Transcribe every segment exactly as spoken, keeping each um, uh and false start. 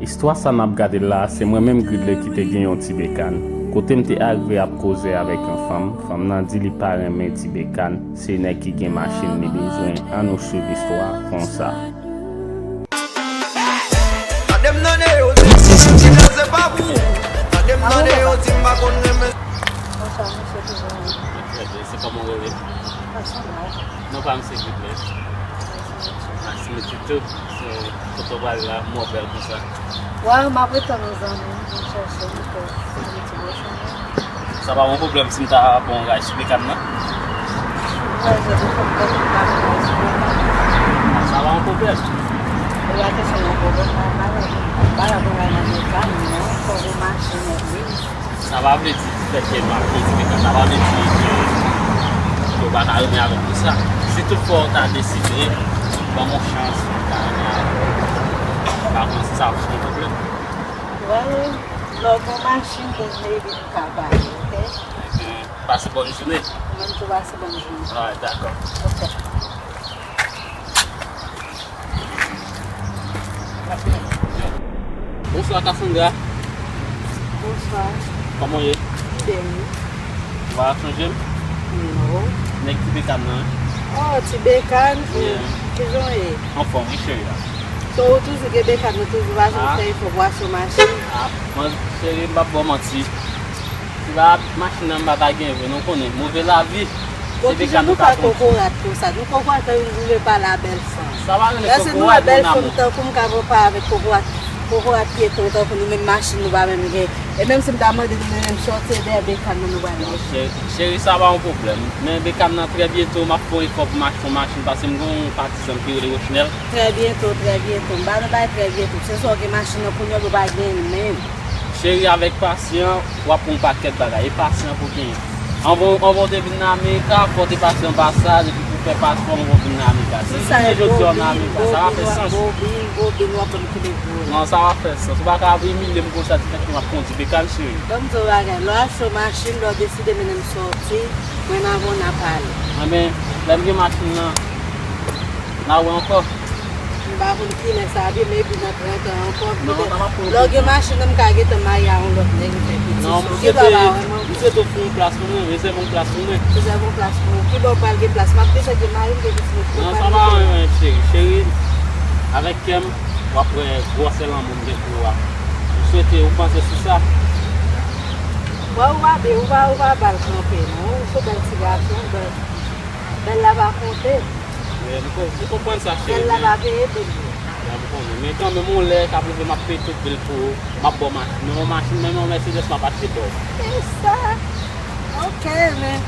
Istwa sa n ap gade la, se mwen menm Gridley ki te gen yon ti bekann. Kote m te arive ap koze avèk yon fanm, fanm nan di li pa renmen ti bekann, se nèg ki gen machin li bezwen. Ann nou swiv istwa konsa. Tande m nan de yo di m se pa pou ou. Tande m nan de yo di m pa konn renmen. Bonswa, mesye, kijan w ye? Trè byen, se kòman w rele? Pèsonaj. Non pa m se Gridley. Nice to meet you too. So, kote w pral la, m wè w bèl konsa. Wè, m ap ret tann yon zanmi m, vin chèche m, paske se yon ti mòso mwen. Sa pa yon pwoblèm si m ta ba w yon ride sou bekann nan? Mwen, jodi fòk mwen pa pran sou bekann. Sa pa yon pwoblèm. E pa kesyon yon pwoblèm, pa, pa la, pa la pou ride nan bekann, non, fòk ou mache nèt, wi. Sa pa vle di difètke m ap kondui bekann, sa pa vle di ke, ke w pa ka renmen avè m pou sa. Si toutfwa w ta deside ban m yon chans, m ta renmen avè w. M pa konn si sa ap yon pwoblèm. Well, lè w gen yon machin, then maybe nou ka pale, ok? Ebyen, pase bòn jounen. Ou menm tou, pase bòn jounen. Alright, dakò. Ok. Bonswa, Cassandra. Bonswa. Kòman w ye? M byen, wi. Ou pa sonje m? Non. Nèg ti bekann nan, wi. Oh, ti bekann? Yeah. Kijan w ye? Anfòm, wi, cheri a. So, ou toujou gen bekann nan, toujou pa janm fè efò pou w achte yon machin? Ah, mwen, cheri, m p ap ba w manti. Si pa machin nan, m pa ta gen vre, nou konnen, move lavi. Bon, se toujou bekann nou pa kokorat konsa. Nou kokorat, nou vle pale a bèl fanm. Sa pa rele kokorat, mon amour. Lè se nou wè bèl fanm tankou m ka konpare avèk kokorat, kokorat pyeton tankou nou, menm machin nou pa menm gen. E menm si m ta mande nou menm, sòti e dèyè bekann nan nou pral mete. Non, chè-, cheri, sa pa yon pwoblèm. Men bekann nan, trè byento, m ap fè yon efò pou m achte yon machin, paske m gen yon patizan ki rele Rochnel. Trè byento, trè byento. M pa nan bay trè byento. Se swa w gen machin nan kounye a, ou pa gen l menm. Cheri, avèk pasyan, w ap pran yon pakèt bagay. E pasyan pou genyen. Anvan, anvan w te vin nan Amerika, fò w te pase anbasad, epi pou fè paspò, anvan w vin nan Amerika. Si jounen jodi a w nan Amerika, sa va fè sans. Bobin, bobin, bobin, w ap ban m kile gwo la. Non, sa va fè sans. Ou pa ka ap imilye m konsa, difèt ke m ap kondui bekann, cheri. Ban m di w yon bagay, lè w achte yon machin, lè w deside mennen m sòti, mwen avè w n a pale. Anben, lè m gen machin nan, n a wè ankò. M pa konn kilè sa ap ye, maybe nan trant an ankò, petèt. Non, sa p ap pran yon pwoblèm. Lè w gen machin nan, m ka gentan marye a yon lòt nèg, m fè pitit. Non, m swete, m swete w fè yon plas pou mwen, rezève yon plas pou mwen. Rezève yon plas pou mwen. Kibò w pral gen plas? M ap bezwen gen mari m, gen pitit mwen. Non, sa pa anyen, cheri. Cheri, avèk kè m, w ap wè gwosè lanmou m gen pou ou a. M swete ou panse sou sa. Wè, ou pa byen, ou pa, ou pa ba l kanpe, non. Ou se bèl ti gason, bèl, bèl la pa konte. Men, m kon-, m konprann sa, cheri. Bèl la pa peye bil yo. Ya, m konnen. Men kanmenm, yon lè, k ap rive, m ap peye tout bil pou ou. M ap ba w machin. Men yon machin, menm yon Mercedes, m ap achte ba w. E sa? Ok, men.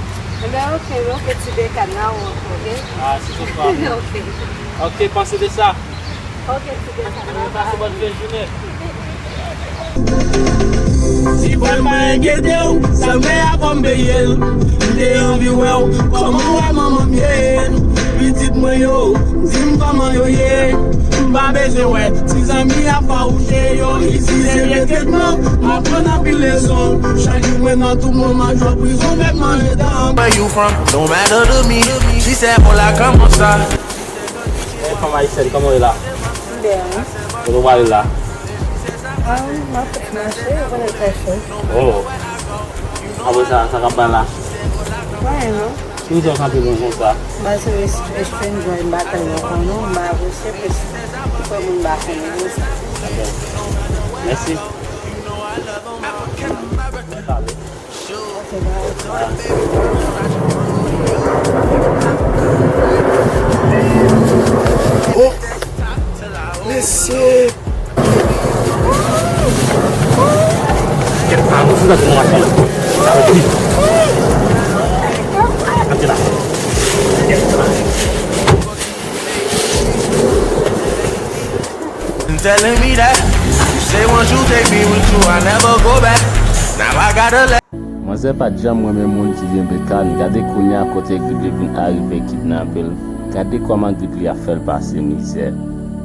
Enben, ok, ok, ti bekann nan, ok? Ah, si se sa. Ok. Ok, panse de sa. Ok, ti bekann nan. Pase bòn fen jounen. Si fò m pa enkyete w, sa m fè a fò m peye l. M te anvi wè w, kòman w wè manman m ye? Pitit mwen yo, di m kòman yo ye. M pa bezwen wè ti zanmi ap fawouche yo. Isi se retretman, m aprann anpil leson. Chak jou mwen nan tou moman, jò prizon fè m manje dan. Where you from? Don't matter to me. She said, hola, kòman sa? Hey, fanm ayisyèn, kòman w ye la? M byen, wi. Kote w prale la? Ah, m ap mache, ou konnen trè cho. Oh. Apre sa, sa k ap bay la? Anyen, non. Ki rezon w kanpe lwen konsa? M pa se stranger, m pa tèlman konnen w, m pa apresye plis. Fò moun pa konnen konsa. Ok. Mèsi. Oh! Mesye! Kèt pa, nou foutan se nou mache. Sa fè pli. Antre la. Kèt pa. Telling me that you say once you take me with you, I never go back. Now I gotta let Manzè pa t janm renmen moun ki gen bekann, gade kounye a kote Gridley vin arive kidnape l. Gade kòman Gridley ap fè l pase mizè.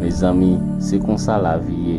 Mezanmi, se konsa lavi ye.